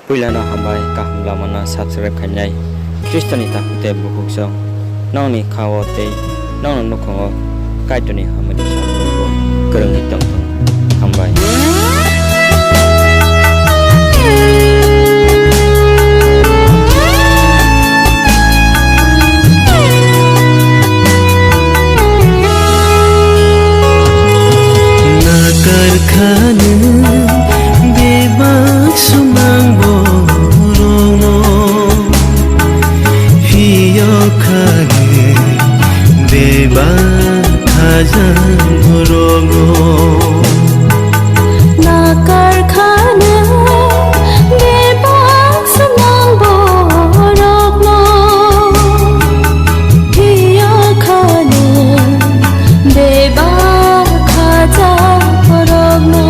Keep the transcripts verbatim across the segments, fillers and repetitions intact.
Puilano hambai, kaham lamano subscribe khainai. Khristoni takhuk tei bukhuk song nokni kha-o tei nokni nukhungo Kaitorni hambai ni samung kwrwngwi tongthung. Hambai. Nakar kha nwng bebak sumang borokno, phiyok kha nwng bebak khajang borokno. Nakar kha nwng bebak sumang borokno, phiyok kha nwng bebak khajak borokno.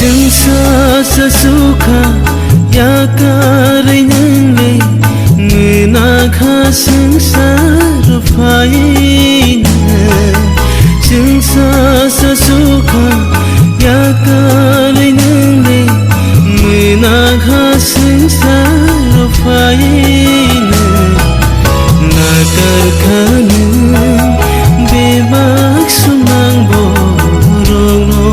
Chwng sa sa sukha yakarwi nwng le, nwna kha swngchar phaina. Chwng sa sa sukha yakarwi nwng le, nwna kha swngchar phaina. Nakar kha nwng bebak sumang borokno,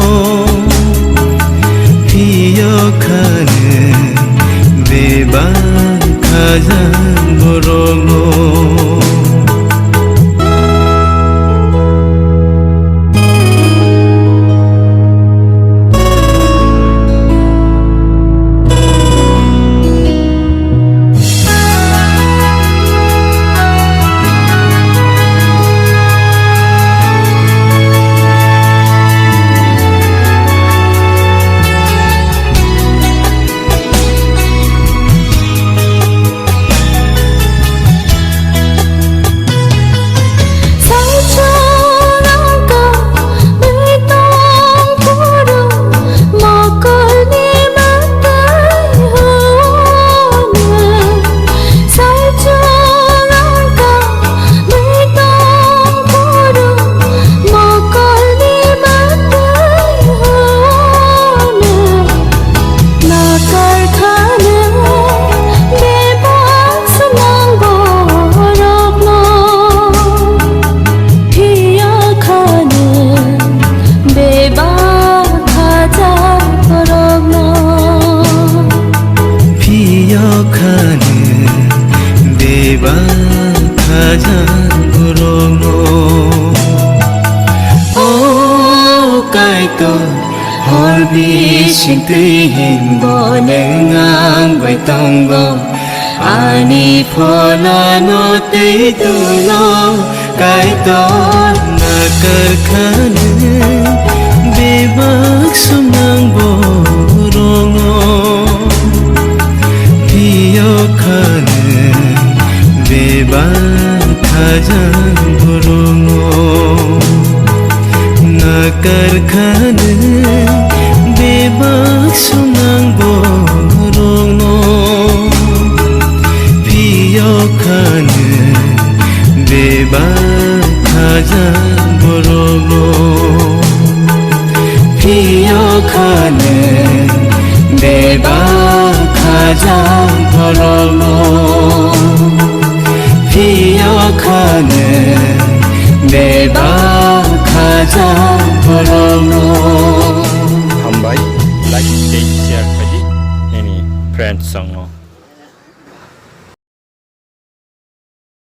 phiyok kha nwng bebak khajak borokno. Nakar kha nwng bebak sumang borokno, phiyok kha nwng bebak khajak borokno. Phiyok kha nwng bebak khajak borokno. O Kaitor, hor bising twi hinbo nwng ang bai tongo. Ani pholano twi tulo Kaitor, nakar kha nwng bebak sumang borokno. Phiyok kha nwng bebak khajak borokno. Nakar kha nwng bebak sumang borokno. Phiyok kha nwng bebak khajak borokno. Phiyok kha nwng bebak khajak borokno. Phiyok kha nwng bebak khajak borokno. Hambai, like tei share khaidi nini friends songno.